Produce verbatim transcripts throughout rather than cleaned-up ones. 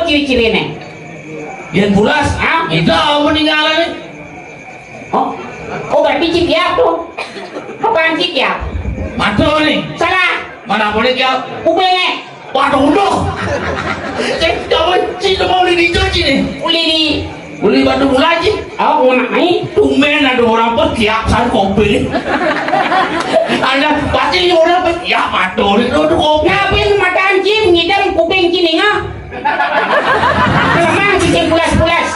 Ciri-ciriné. Yén pules, ah, itu apa tinggalan nih? Oh, oh, berarti cik ya tuh. Apaan cik ya? Mata nih. Salah. Mana boleh ya? Kupingnya. Waduh, udah. Cek, kamu cik mau di hijau cik nih. Uli di. Uli batu bola cik. Oh, ngomong nih. Tumben ada orang pesiap san kopi. Ada pasti orang pesiap mata nih. Aduh, kopi. Ngapain mata anjing ngidam kuping cik nih, ah? Lemah cicing pulas-pulas.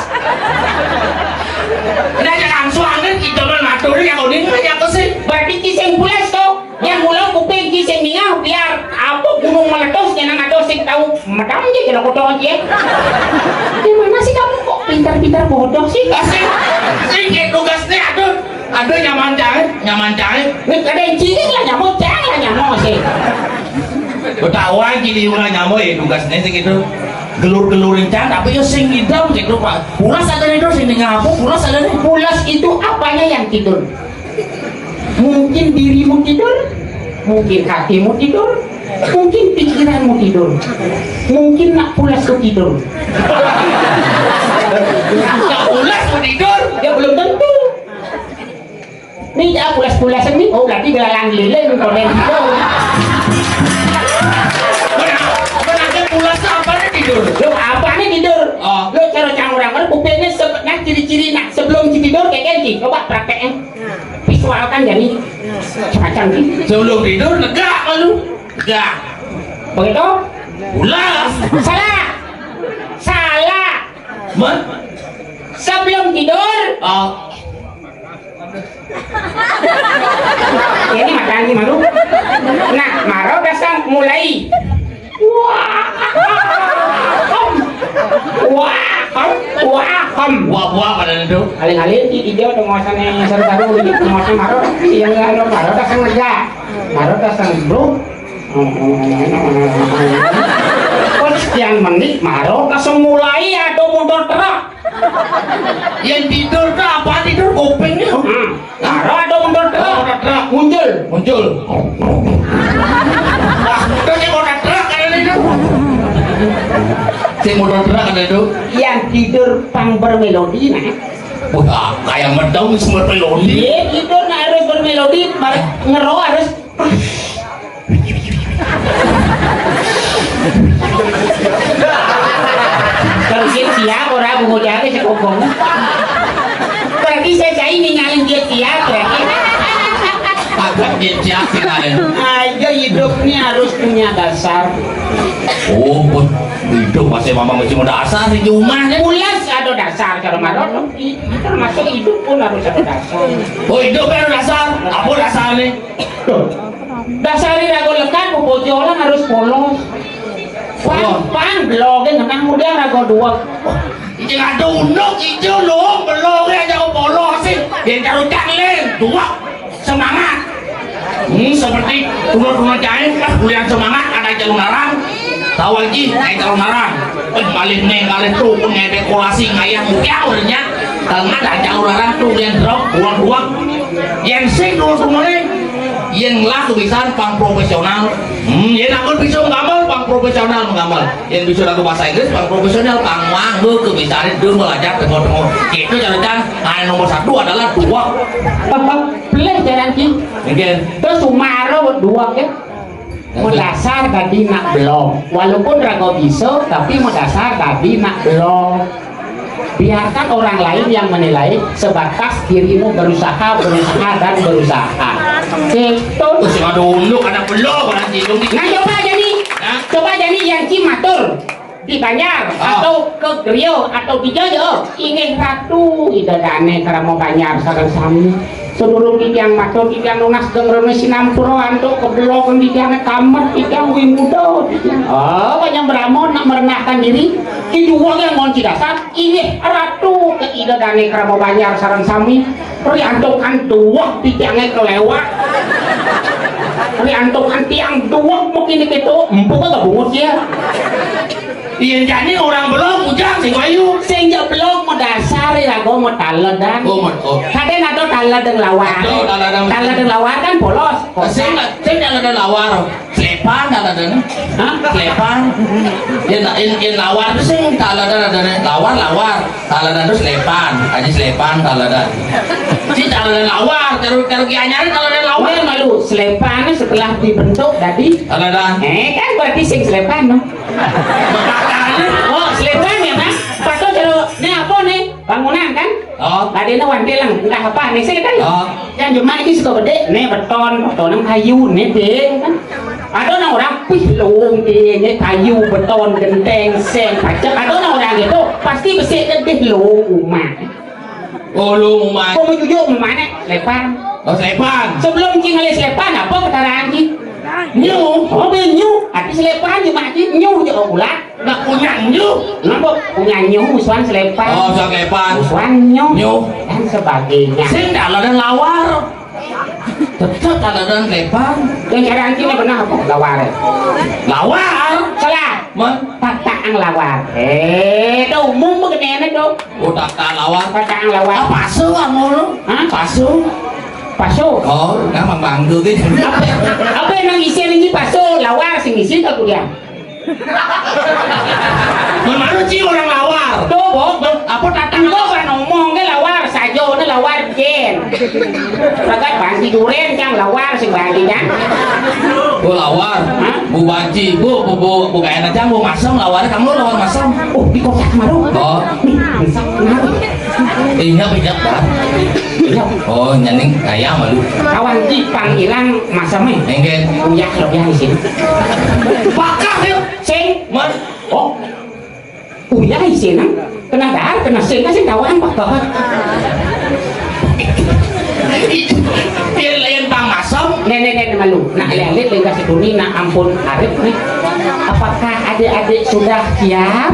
Nah, ya langsung angin kita mah ngatur ya, kau ini apa sih? Berarti cicing pulas tuh. Yang mula kuping cicing ningah biar apa gunung meletus, jangan ada sing tahu. Madam aja kena kotor aja. Gimana sih kamu kok pintar-pintar bodoh sih? Asik. Sing kayak tugasnya, aduh. Aduh, nyaman cai, nyaman cai. Nih, ada yang cilik lah nyamuk, cang lah nyamuk sih. Ketahuan gini ulah nyamuk ya tugasnya sih gitu. Gelur-gelurin cang, tapi ya sing ngidam gitu, Pak. Pulas ada nih, sing ngapuk, pulas ada nih. Pulas itu apanya yang tidur? Mungkin dirimu tidur, mungkin hatimu tidur, mungkin pikiranmu tidur, mungkin nak pulas tuh tidur. Nak pulas mau tidur? Ya belum tentu. Nih ya pulas-pulas nih, oh berarti belalang lilin komen tidur. Mana, mana ada pulas apa nih tidur? Lo apa nih tidur? Oh. Lo cara cang orang kan kupingnya se- nah ciri-ciri nak sebelum tidur kayak gini, coba praktekin. Visualkan jadi semacam gitu. Sebelum tidur negak malu. Negak. Begitu? Pulas. Salah. Salah. Man? Sebelum tidur. Oh. Ini makan di malu. Nah, maro dasar mulai. Wah, wah, wah, wah. Wah, wah, pada itu. Alih-alih di dia udah nguasanya seru-seru, nguasanya maro, yang nggak ada maro dasar negak. Maro dasar bro. Pas sekian menit, maro dasar mulai ada motor truk. Yang tidur tuh apa tidur kupingnya? Hmm. Nah, ada motor truk. Motor truk. Muncul. Muncul. Wah, itu si motor truk kan itu. Si motor truk kan itu. Yang tidur pang bermelodi nah. Wah, kayak medong semua melodi. Iya, tidur nah harus bermelodi, mar- ngero harus Terus siap ora bungo jaga sekokong. Berarti saya cai ninggalin dia siap berarti. Agak dia siap sih lain. Aja hidup ini harus punya dasar. Oh, hidup masih mama masih mau dasar di rumah kan? Pulas ada dasar kalau marot. Termasuk hidup pun harus ada dasar. Oh, hidup ada dasar. Apa dasar nih? Dasari rago lekat, bojo lan harus polos. Pan, pan, beloge ngenang muda rago dua. Iki ada unduk ijo lho, beloge aja kok polos sih. Yen karo cak len, dua semangat. Hmm, seperti dua-dua jahe pas kuliah semangat ada jalur larang. Tahu lagi, naik jalur larang. Eh, balik nih kali tuh punya dekorasi ngayah muda udah. Kalau ada jalur larang tuh yang drop, buang-buang. Yang sing dua semuanya. Yang lah tulisan pang profesional. Hmm, yang aku bisa nggambar pang profesional nggambar. Yang bisa lagu bahasa Inggris pang profesional pang manggo kebicaraan dulu belajar tengok-tengok. Itu catatan hal nomor satu adalah dua. Pelih jalan ki. Mungkin. Terus sumaro dua ke. Medasar tadi nak belum. Walaupun rago bisa, tapi medasar tadi nak belum. Biarkan orang lain yang menilai sebatas dirimu berusaha, berusaha, dan berusaha. Gitu. Terus yang ada unduk, ada belum, ada cilung di. Nah, coba jadi, hah? Coba jadi yang cimatur di Banjar atau ke Griya atau di Jaya, inggih Ratu Ida Dane Krama Banjar sareng sami. Sedurung titiang matur, titiang nunas geng rene sinampura antuk keblok titiang kamet titiang wi muda titiang. Oh, banyak beramo nak merendahkan diri. Ki dua yang ngonci dasar, inggih Ratu ke Ida Dane Krama Banjar sareng sami. Ri antuk antuwah titiange kelewat. Ri antuk antiang dua mungkin gitu, empuk gak bungut ya. Iya, jani orang belum bujang sing ayu. Sing jak belum medasar ya go metaledan. Oh, met-, oh. Kadang ada taledeng lawar. Ada taledeng. Taledeng lawar kan polos. Sing, sing taledeng lawar. Slepan, Hah? Slepan. Yén, yén, yén lawar sing taladan adané. Lawar, lawar. Taladan terus slepan. Aji slepan taladan. Si taladan lawar, karo, karo Ki Anyaré taladan lawar. Wéh, malu. Slepan setelah dibentuk dadi. Taladan. Eh, kan berarti sing slepan, no? Oh, slepan ya, Mas? Pato jero, né apa né? Bangunan kan? Oh. Tadi né wantilan, entah apa né sih kan? Oh. Yang cuma ini suka gede, né beton, beton kayu, né ding kan? Ada orang-orang, "Wih, lung ding, né kayu, beton, genteng, seng, pacek." Ada orang-orang gitu, pasti besi gede lung rumah. Oh, lung rumah. Kok mau jujur rumah né? Slepan. Oh, slepan. Sebelum cing ngalih slepan, apa ketaraan cing? Nyu. Oh, bé nyu. Arti slepan cuma cing nyu je ulah. Nak punya nyu. Napa punya nyu musuhan slepan? Oh, slepan. Musuhan nyu. Nyu. Dan sebagainya. Sing taladan lawar. Tetep taladan slepan. Yang cara anjing benar apa? Lawar. Lawar. Salah. Man? Tataang lawar. Eh, itu umum begini tuh. Oh, tataang lawar. Tataang lawar. Ah, pasu kamu lu. Hah? Pasu. Pasu. Oh, nama bangdu gitu. Apa, apa yang isi ini pasu? Lawar sing isi tak kuliah. Mamaruci orang lawar. Tuh, Bok. Apa tatangga kan ngomong ke lawar, saja ini lawar jen. Ragat banti duren cang lawar sing banti kan. Bu lawar. Hah? Bu banci, bu, bu, bu, bu kayak aja bu masam lawar kamu lawar masam. Oh, di kotak maru. Oh. Nih, masam maru. Iya, bijak dah. Iya. Oh, nyaning kaya malu. Kawan ki pang ilang masamé. Enggak. Uyak lebih di sini. Pakah ya. Sing. Man. Oh. Uyah isina. Kena dahar, kena sing, sing tawaan, Pak, Bapak. Yén lain pang masam. Nenek-nenek malu. Nah, alit-alit lengkah seduni, nah ampun arif nih. Apakah adik-adik sudah siap?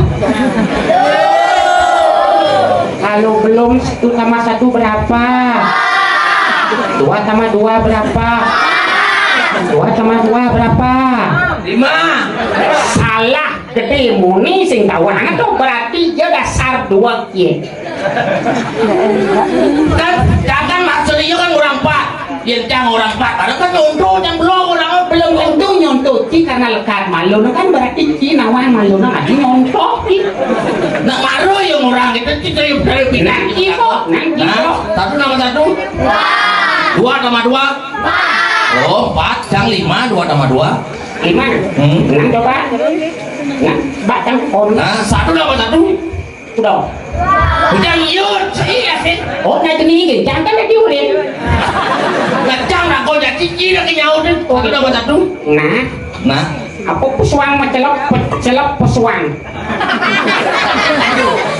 Kalau belum, satu tambah satu berapa? Dua tambah dua berapa? Dua tambah dua berapa? Lima. Salah. Gedé muni sing tawang to berarti ya dasar dua kié. Kan, jangan maksud iya kan orang empat. Yén cang orang empat, ada kan nyonto cang belum orang belum tentu nyonto ci karena lekat malu kan berarti ci nawang malu nah aja nyonto ci. Nak maru yang orang itu ci dari dari pindah. Nah, kita, nah, kita. Nah, satu nama satu. Dua tambah dua. Oh, empat, cang lima, dua tambah dua. Lima. Hmm. Nah, coba. Nah, batang pon. Nah, satu dapat satu. Udah. Udah, iya, iya, sih. Oh, nah, ini, ini. Jangan kan tadi udah. Kacang nak kau jadi kira ke nyawa tu. Satu dapat satu. Nah. Nah. Apa pesuang mencelok, pe-, celok pesuang?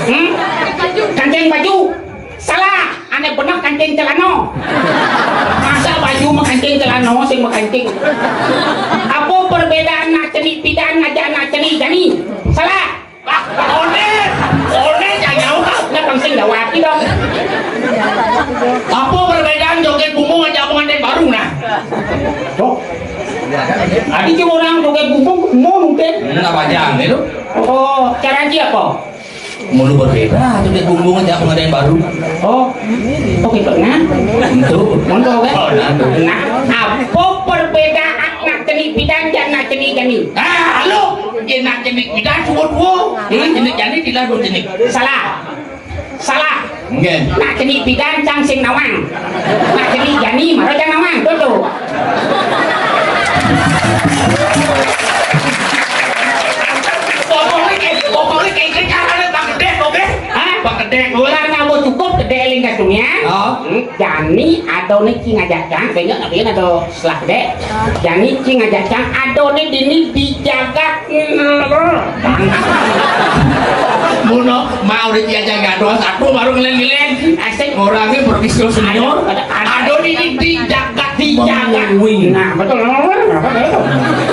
Hmm? Kancing baju. Salah, ané bener kancing celana. Masa baju makancing celana sing makancing. Apa perbedaan nak cenik pidan ngajak nak cenik jani? Salah. Oné, oné jangan jawab. Nah, kancing jawab kita. Apa perbedaan joget bumbung ngajak pengantin baru nah? Oh. Adi cuma orang joget bumbung mau mungkin. Enggak panjang itu. Oh, cara dia apa? Mulu berbeda tuh dia bumbung aja pengadaan baru. Oh, oh gitu nah. Itu. Mantap kan? Oh, nah, tuh. Nah, apa perbedaan nak cenik pidan dan nak cenik jani? Ah, halo. Ya nak cenik pidan cuma dua. Hmm? Nak cenik jani tidak dua cenik. Salah. Salah. Nggih. Nak cenik pidan cang sing nawang. Nak cenik jani mara cang nawang. Tuh tuh. Pokoknya kayak, pokoknya kayak gitu caranya Bang Gede, oke? Hah? Bang Gede, gue. Karena mau cukup gede lingkas dunia. Oh. Hmm, jani ada nih cing ngajak cang, sehingga tapi ada setelah gede. Jani cing ngajak cang ada nih dini di jagat. Muno, mau udah diajak gaduh satu baru ngelen-ngelen. Asik. Orangnya profesional senior. Ada, ada. Ada di, di, di jagat, di jagat. Wing. Nah, betul.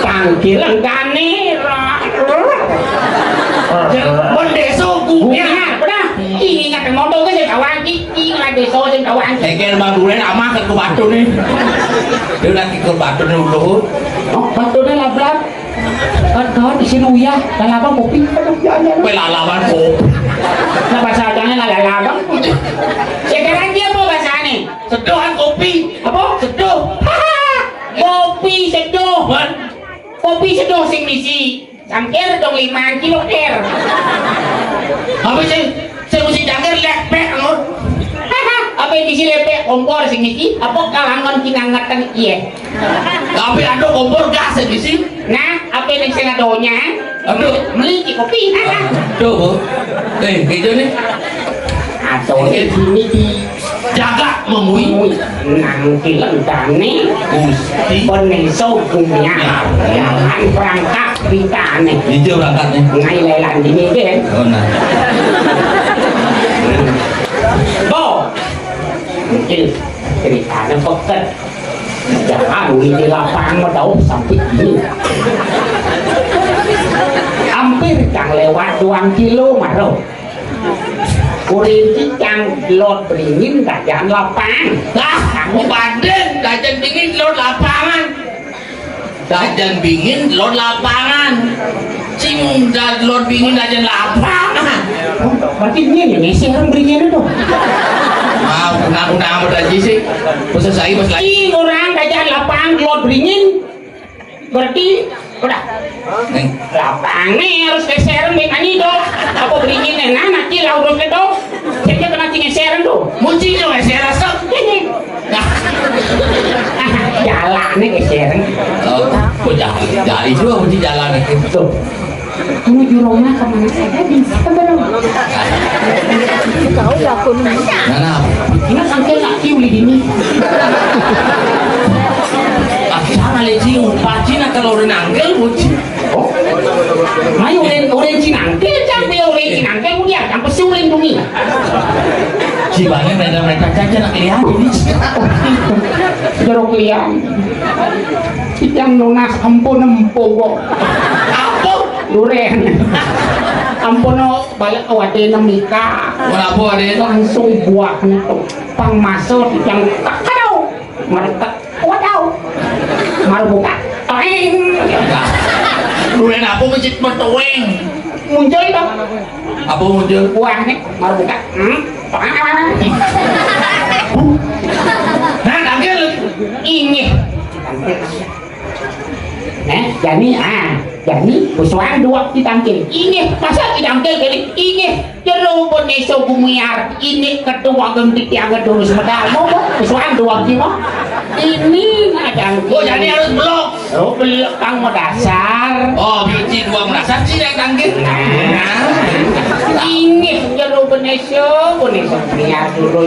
Tangkilan gani. Bendesa ku. Ya, benar. Ini ingat motor ke saya kawan, ini ingat desa saya kawan. Eker Bang Duren amah ke batu nih. Dia lagi ke batu nih dulu. Oh, batunya labrak. Kan, kan, di sini uyah, lalaban kopi. Aduh, ya, ya. Kowe lalaban kopi. Nah, bahasa Acehnya lalaban. Sekarang dia apa bahasanya? Seduhan kopi. Apa? Seduh. Kopi seduh. Wan. Kopi sedo sing misi cangkir dong lima kilo ker. Apa sih? Saya mesti cangkir lepek lo. Apa yang misi lepek kompor sing misi? Apa kalangan kinangetan iya? Tapi ada kompor gas sing misi. Nah, apa yang sing adonya? Aduh. Beli di kopi. Aduh, Bu. Eh, gitu nih. Atau ini di jaga memui. Nang kilentane Gusti. Peneso kumya. Jangan perangkat pitane. Iya, berangkatnya. Ngai lelan dini, kan? Oh, nah. Bo. Mungkin ceritanya peket. Jangan di lapangan mau tahu sampai ini. Hampir kang lewat doang kilo maro. Kurinci kang lot beringin dajan lapang. Lah, aku banding dajan beringin lot lapangan. Dajan beringin lot lapangan. Sing da lot beringin dajan lapangan. Berarti ini nih, ngisi orang beringin itu. Mau kenapa nama tadi sih? Bisa saya pas lagi. Ih, orang dajan lapang lot beringin. Berarti udah. Nih. Lapang nih harus geser nih, ani dong. Apa beringin nih? Nah, nanti lah urus itu. Saya kena tinggi serem tuh. Muncing dong, saya rasa. Nah. Jalan nih geser. Oh, kok jalan? Jadi juga muncing jalan itu. Tuh. Menuju Roma kemana saja bisa belum? Tahu ya aku nih. Nah, nah. Ini sampai laki uli dini. Ah, sama le jiu, pacina kalau renangkel, muncing. Oh. Mayu ulen, ulen cinangke, cang dia ulen cinangke, udah, cang pesi ulen bumi. Cibane mereka-mereka caca nak lihat ini. Jeruk liang. Yang nunas ampun empogo. Apa? Duren. Ampun, oh, balik ke wadah nemika. Kenapa, Ade? Langsung buahnya tuh. Pang masuk yang kakao. Meretek. Wadaw. Maru buka. Toeng. Duren apa masjid metoeng? Muncul dong. Apa muncul? Buah nih, maru buka. Hmm? Toeng. Nah, tangkil. Ini. Nah, jadi, ah, jadi, pusuan dua ditangkil. Ini, masa ditangkil jadi ini? Jero Boneso Gumiar, ini ketua genti tiang terus medal. Mau, mau, pusuan dua gini, mau. Ini ada. Oh, jadi harus blok. Oh, belakang mau dasar. Oh, biji dua mau dasar sih yang tangkil. Nah. Ini jero Boneso, Boneso Gumiar terus.